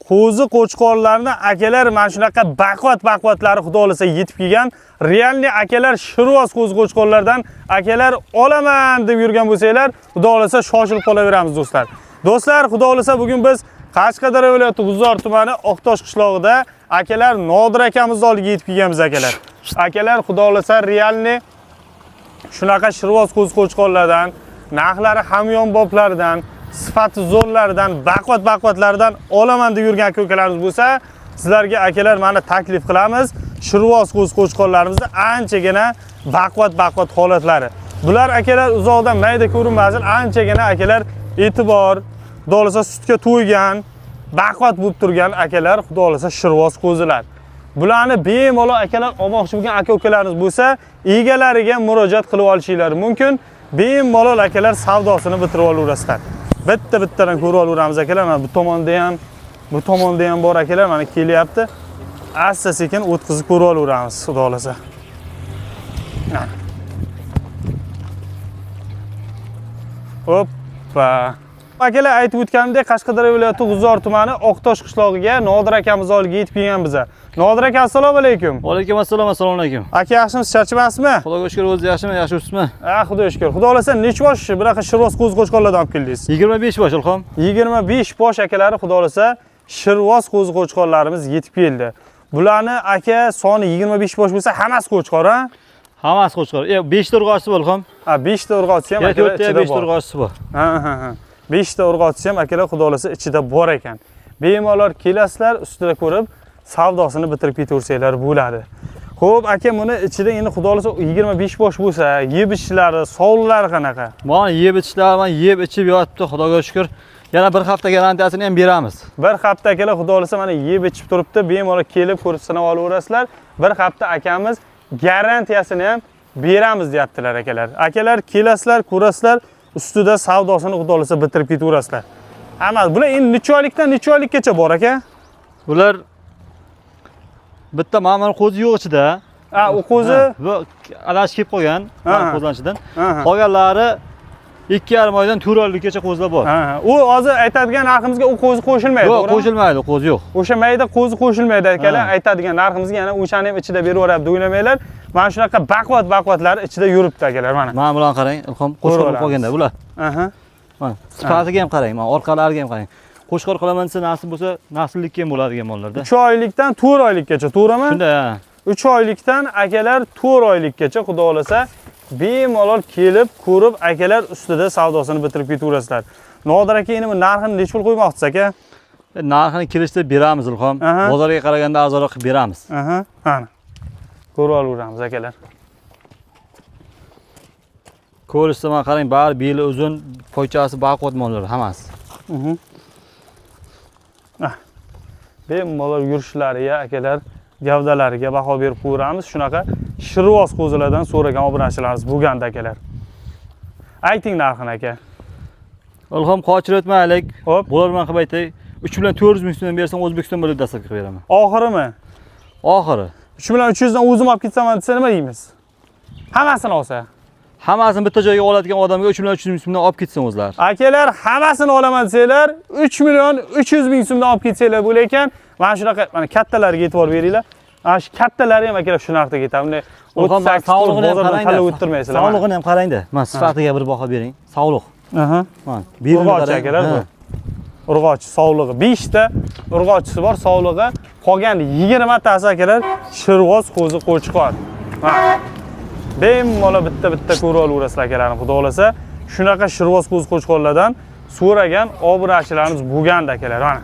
Qo'zi qo'chqorlarni akalar mana shunaqa baquvvat baquvvatlari xudo xohlasa yetib kelgan. Realniy akalar Shirvoz qo'zi qo'chqorlardan akalar olaman deb yurgan bo'lsanglar, xudo xohlasa shoshilib qolaveramiz do'stlar. Do'stlar, xudo xohlasa bugun biz Qashqadaryo viloyati G'uzor tumani Oqtosh qishlog'ida akalar Nodir akamiz oldiga yetib kelganmiz akalar. Akalar xudo xohlasa realniy shunaqa Shirvoz qo'zi qo'chqorlardan, narxlari hamyonboplaridan, sifati zo'rlaridan, baquvvat baquvvatlaridan olaman deb yurgan aka ukalarimiz bo'lsa, sizlarga akalar mana taklif qilamiz. Shirvoz qo'zi qo'chqorlarimizni anchagina baquvvat baquvvat holatlari. Bular akalar uzoqdan mayda ko'rinmasin, anchagina akalar e'tibor, xudo xohlasa sutga to'ygan, baquvvat bo'lib turgan akalar, xudo xohlasa Shirvoz qo'zilar. Bularni bemalol akalar olmoqchi bo'lgan aka ukalarimiz bo'lsa, egalariga murojaat qilib olishingiz mumkin. Bemalol akalar savdosini bitirib olaverasizlar. Bitta-bittadan ko'rib olaveramiz akalar. Mana bu tomonda ham, bu tomonda ham bor akalar, mana kelyapti. Asta sekin o'tkazib ko'rib olaveramiz, xudo xohlasa. Mana. Hoppa. Akalar aytib o'tganimdek, Qashqadaryo viloyati G'uzor tumani Oqtosh qishlog'iga Nodir akamiz oldiga yetib kelgan biza. Nodir aka, assalomu alaykum. Alaykum assalom, assalomu alaykum. Aka, yaxshimisiz, charchamasmi? Xudoga shukr, o'zi yaxshimi, yaxshi yuribsizmi? Ha, xudoga shukr. Xudo xohlasa necha bosh bunaqa Shirvoz qo'zi qo'chqorlardan olib keldingiz? 25 bosh Ilhom. 25 bosh akalari xudo xohlasa Shirvoz qo'zi qo'chqorlarimiz yetib keldi. Bularni aka soni 25 bosh bo'lsa, hammasi qo'chqor, ha? Hammasi qo'chqor. 5 ta urg'ochisi bor Ilhom. Ha, 5 ta urg'ochisi ham akalar 4 ta ichida 5 ta bor. urg'ochisi bor. Ha, ha, ha. 5 ta urg'ochisi ham akalar xudo xohlasa ichida bor ekan. Bemalol kelasizlar, ustida ko'rib savdosini bitirib ketaversanglar bo'ladi. Xo'p, aka, buni ichida endi xudo xohlasa 25 bosh bo'lsa, yeb ichishlari, sovliqlari qanaqa? Mana yeb ichishlar, mana yeb ichib yotibdi, Xudoga shukr. Yana bir hafta garantiyasini ham beramiz. Bir hafta akalar xudo xohlasa mana yeb ichib turibdi, bemalol kelib ko'rib sinab olaverasizlar. Bir hafta akamiz garantiyasini ham beramiz deyaptilar akalar. Akalar kelasizlar, ko'rasizlar, ustida savdosini xudo xohlasa bitirib ketaverasizlar. Hammasi bular endi necha oylikdan necha oylikgacha bor aka? Bular bitta mana qo'zi yo'q ichida. Ha, u qo'zi Bu adashib kelib qolgan, Ha. qo'zlar ichidan. Ha, ha. Qolganlari 2,5 oydan 4 oylikgacha qo'zlar bor. Ha, ha. U hozir aytadigan narximizga u qo'zi qo'shilmaydi, Yo'q, to'g'rimi? qo'shilmaydi, qo'zi yo'q. O'sha mayda qo'zi qo'shilmaydi akalar, Ha. aytadigan narximizga yana o'shani ham ichida beraveradi deb o'ylamanglar. Mana shunaqa baquvvat baquvvatlar ichida yuribdi akalar mana. Mana bularni qarang, Ilhom, qo'chqor bo'lib Ko'raveramiz. qolganda bular. Aha. Mana sifatiga ham qarang, mana orqalariga ham qarang. Qo'chqor qilaman desa nasib bo'lsa, nasllikka ham bo'ladigan mollarda. 3 oylikdan 4 oylikgacha, to'g'rimi? Shunday, ha. 3 oylikdan akalar 4 oylikgacha xudo xohlasa bemalol kelib ko'rib akalar ustida savdosini bitirib ketaverasizlar. Nodir aka, endi bu narxini necha pul qo'ymoqchisiz aka? Narxini kelishda beramiz Ilhom. Aha. Bozorga qaraganda arzonroq qilib beramiz. Aha, ana. Ko'rib olaveramiz akalar. Ko'rishsa mana qarang, bari beli uzun, poychasi baquvvat mollar hammasi. Ah. Bemalol yurishlariga akalar gavdalariga baho berib qo'yamiz. Shunaqa Shirvoz qo'zilardan so'ragan obunachilarimiz bo'lganda akalar. Ayting narxini aka. Ilhom, qochirib o'tmaylik. Xo'p. Bo'larman qilib aytay. 3 million 400 ming so'mdan bersam O'zbekiston bo'lib dastlabki qilib beraman. Oxirimi? Oxiri. 3 million 300 dan o'zim olib ketsaman desa nima deymiz? Hammasini olsa. Hammasini bitta joyga oladigan odamga 3 million 300 ming so'mdan olib ketsin o'zlari. Akalar hammasini olaman desanglar 3 million 300 ming so'mdan olib ketsanglar bo'lar ekan. Mana shunaqa mana kattalariga e'tibor beringlar. Mana shu kattalari ham akalar shu narxda ketadi. Bunday Ilhom, mana 38 sog'lig'ini ham bozordan qarang-da. tanlab o'tirmaysizlar. mana. Sog'lig'ini ham qarang-da. Mana sifatiga bir baho bering. Sog'liq. Aha. Mana belini Urg'ochi qarang. akalar bu. Ha. Urg'ochi sovlig'i 5 ta urg'ochisi bor sovlig'i, qolgan 20 tasi akalar Shirvoz qo'zi qo'chqor. Mana. Bemalol bitta-bitta ko'rib olaverasizlar akalarim, xudo xohlasa. Shunaqa Shirvoz qo'zi qo'chqorlardan so'ragan obunachilarimiz bo'lgandi akalar, mana.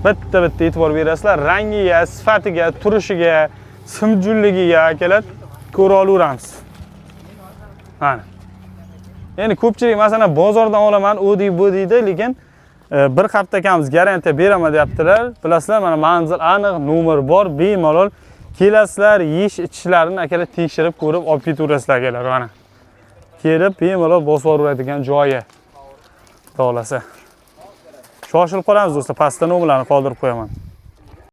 Bitta-bitta e'tibor berasizlar, rangiga, sifatiga, turishiga, simjulligiga akalar ko'ra olaveramiz. Mana. Endi ko'pchilik masalan bozordan olaman, u deydi, bu deydi, lekin bir hafta akamiz garantiya beraman deyaptilar. Bilasizlar, mana manzil aniq, nomer bor, bemalol kelasizlar, yeyish ichishlarini akalar tekshirib ko'rib olib ketaverasizlar akalar, mana. Kelib bemalol bosib yuboradigan joyi. Xudo xohlasa. Shoshilib qolamiz do'stlar, pastda nomerlarni qoldirib qo'yaman.